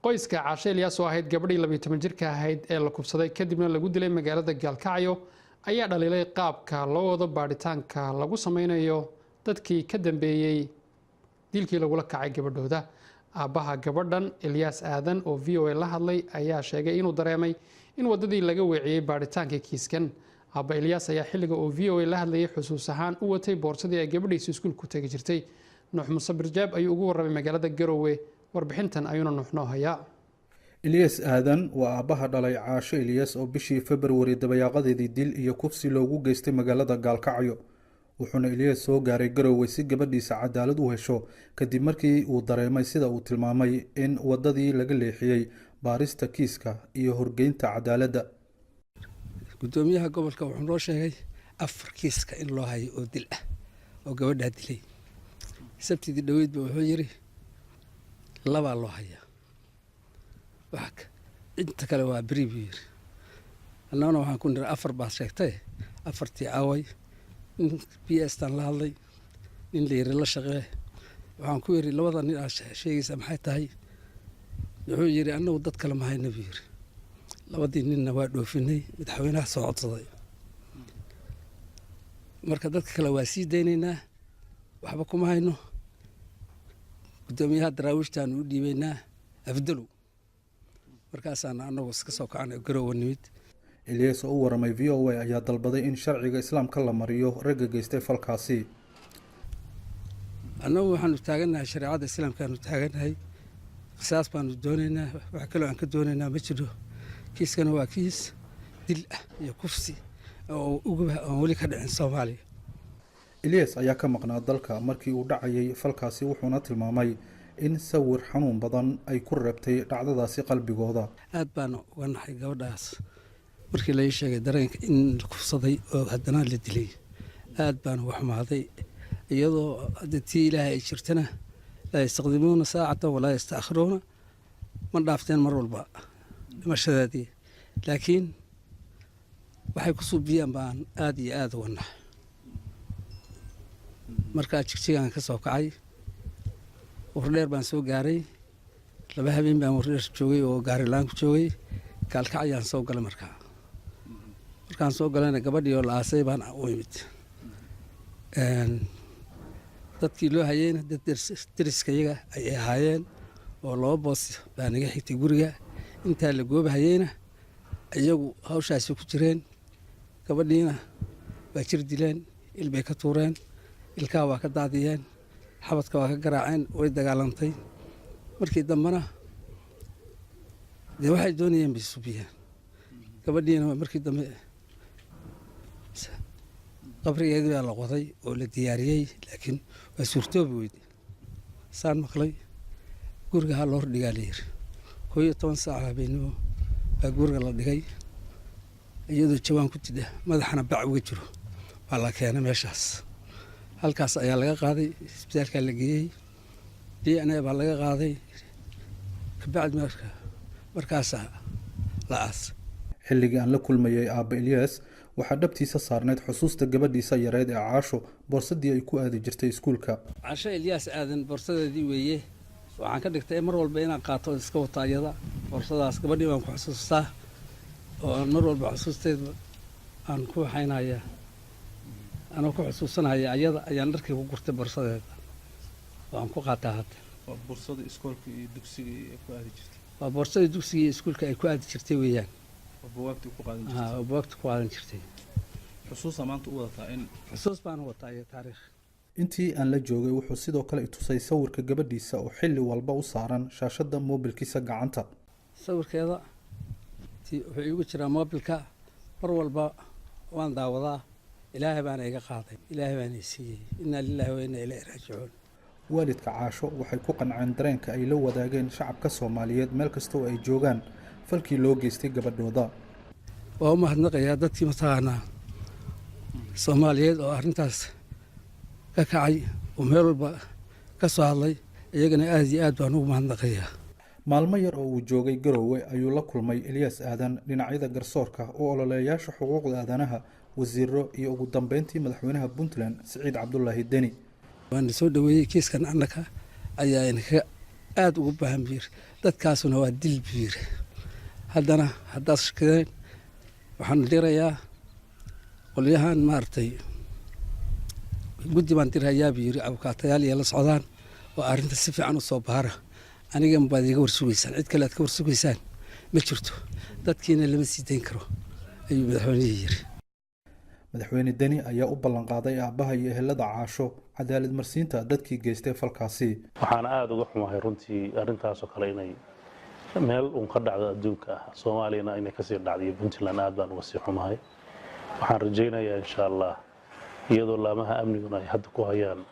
Qoyska Caashe Ilyaas, oo ahayd gabadhii 12 jirka ahayd ee la kufsaday kadibna lagu dilay magaalada Gaalkacyo, ayaa dhaliilay qaabka loo wado baadhitaanka lagu sameynayo dadkii ka dambeeyey dilkii lagula kacay gabadhooda. Aabbaha gabadhan, Ilyaas Aadan, oo VOA la hadlay, ayaa sheegay inuu dareemay in waddadii laga weeciyey baadhitaankii kiiskan. Aabba Ilyaas ayaa xilliga uu VOA la hadlayay xusuus ahaan u watay boorsadii ay gabadhiisu iskuulku tegi jirtay. Nuux Muuse Birjaab ayuu ugu warramay magaalada Garowe. Warbixintan ayuuna Nuux noo hayaa. Ilyas Aadan waa aabbaha dhalay Caasho Ilyas, oo bishii Februari dabayaaqadeedii dil iyo kufsi loogu geystay magaalada Gaalkacyo. Wuxuuna Ilyas soo gaaray Garowe si gabadhiisa cadaalad u hesho, kadib markii uu dareemay, sida uu tilmaamay, in waddadii laga leexiyey baarista kiiska iyo horgeynta cadaaladda. Guddoomiyaha gobolka wuxuu noo sheegay afar kiiska in loo hayo oo dil ah oo gabadhaa dilay. Sabtidii dhoweydba wuxuu yidhi labaa loo hayaa, inta kale waa beri, buu yidhi. Annaguna waxaan ku niri, afar baad sheegtay, afartii aaway? Nin PS taan la hadlay, nin la yiri la shaqee. Waxaan ku yidhi, labada nin aad sheegaysaa maxay tahay? Wuxuu yidhi, annagu dad kale ma hayna, buu yidhi. Labadii ninna waa dhoofinay, madaxweynaha soo codsaday. Marka dadka kale waa sii daynaynaa, waxba kuma hayno. Guddoomiyaha Daraawiishtaanu u dhiibaynaa Afdalow. Markaasaana annagu iska soo kacanay, Garowa nimid. Ilyas oo u waramay VOA ayaa dalbaday in sharciga Islaamka la mariyo ragga geystay falkaasi. Annagu waxaanu taagannahay shareecada Islaamkaanu taagannahay. Qisaas baanu doonaynaa, wax kaloo aan ka doonaynaa ma jiro. Kiiskana waa kiis dil ah iyo kufsi oo uguba aan weli ka dhicin Soomaaliya. Ilyas ayaa ka maqnaa dalka markii uu dhacayay falkaasi, wuxuuna tilmaamay in sawir xanuun badan ay ku reebtay dhacdadaasi qalbigooda. Aad baan uga naxay gabadhaas markii lai sheegay dareenka in la kufsaday oo haddana la dilay. Aad baan uga xumaaday, iyadoo hadda tii Ilaahay ay jirtana, laa yastaqdimuuna saacatan walaa yastaakhiruuna, ma dhaafteen mar walba dhimashadeedii, laakiin waxay ku suubiyaan baan aad iyo aada uga naxay. Markaa Jigjigaan ka soo kacay, Wardheer baan soo gaaray. 2 habeen baan Wardheer joogay oo gaarilaan ku joogay. Gaalkacyaan soo galay. Markaan soo galayna, gabadhii oo la aasay baan u imid. Dadkii loo hayeyna dad deriskayaga ayay ahaayeen, oo laba boos baa naga xigtay guriga. Intaa la goobahayeyna iyagu hawshaasi ku jireen. Gabadhiina waa jir dileen, ilbay ka tuureen, ilkaha waa ka daadiyeen, xabadka waa ka garaaceen. Way dagaalantay. Markii dambena dee waxay doonayeen bay subiyeen. Gabadhiina markii dambe qabrigeedii baa la qoday oo la diyaariyey, laakiin waa suurtoobi weyde. Saan maqlay, guriga ha loo hordhigaa la yiri. 11 saac habeenimo baa guriga la dhigay, iyadoo jawaan ku jidha, madaxana bac uga jiro baa la keenay meeshaas. Halkaas ayaa laga qaaday, isbitaalkaa la geeyey, DNA baa laga qaaday. Kabacdi markaasaa la aas. Xilligii aan la kulmayay aabba Ilyas, waxaa dhabtiisa saarnayd xusuusta gabadhiisa yareed ee Caasho, boorsadii ay ku aadi jirtay iskuulka. Casho Ilyaas Aadan boorsadeedii weeye. Waxaan ka dhigtay mar walba inaan qaato, iska wato ayada boorsadaas. Gabadhii baan ku xusuustaa oo aan mar walba xusuusteeda aan ku waxaynaya, anoo ku xusuusanaya ayada ayaan dharkii ku gurtay boorsadeeda oo aan ku qaataa hadda. Waa boorsadii iskoolka iyo dugsiga ay ku aadi jirtay? Waa boorsadii dugsiga iyo iskuulka ay ku aadi jirtay weeyaan. Oo buugaagta ku qaadan? Oo buugaagta ku qaadan jirtay. Xusuusa maanta u wadataa in Xusuus baan u wataa iyo taariikh. Intii aan la joogay, wuxuu sidoo kale itusay sawirka gabadhiisa oo xilli walba u saaran shaashadda moobilkiisa gacanta. Sawirkeeda wuxuu iigu jiraa moobilka, mar walba waan daawadaa. Ilaahay baana iga qaaday, Ilaahay baana i siiyey. Innaa lilaahi wa innaa ilayhi raajicuun. Waalidka Caasho waxay ku qanceen dareenka ay la wadaageen shacabka Soomaaliyeed meel kasta oo ay joogaan falkii loo geystay gabadhooda. Waa u mahadnaqayaa dadkii mataqaanaa Soomaaliyeed oo arrintaas ka kacay oo meel walba ka soo hadlay. Iyagana aad iyo aad baan ugu mahadnaqayaa. Maalmo yar oo uu joogay Garowe ayuu la kulmay Eliyas Aadan dhinacyada garsoorka, u ololeeyaasha xuquuqda aadanaha, wasiiro iyo ugu dambeyntii madaxweynaha Puntland Siciid Cabdulaahi Deni. Waana soo dhaweeyey. Kiiskan annaka ayaa inaka aada ugu baahan buu yiri, dadkaasuna waa dil buu yiri. Haddana haddaad shakideen, waxaan dirayaa qolyahan maaragtay, guddi baan dirayaa buu yiri, abukaatayaal iyo la socdaan oo arrinta si fiican u soo baara. Anigan baad iga warsugaysaan, cid kale aad ka warsugaysaan ma jirto, dadkiina lama sii dayn karo, ayuu madaxweynihii yiri. Madaxweyne Deni ayaa u ballanqaaday aabbaha iyo ehelada Caasho cadaalad marsiinta dadkii geystay falkaasi. Waxaana aada uga xumahay runtii arrintaasoo kale inay meel uun ka dhacdo adduunka ah, Soomaaliyana inay kasii dhacdo iyo Puntland, aad baan uga sii xumahay. Waxaan rajaynayaa, insha Allah, iyadoo laamaha amniguna ay hadda ku hayaan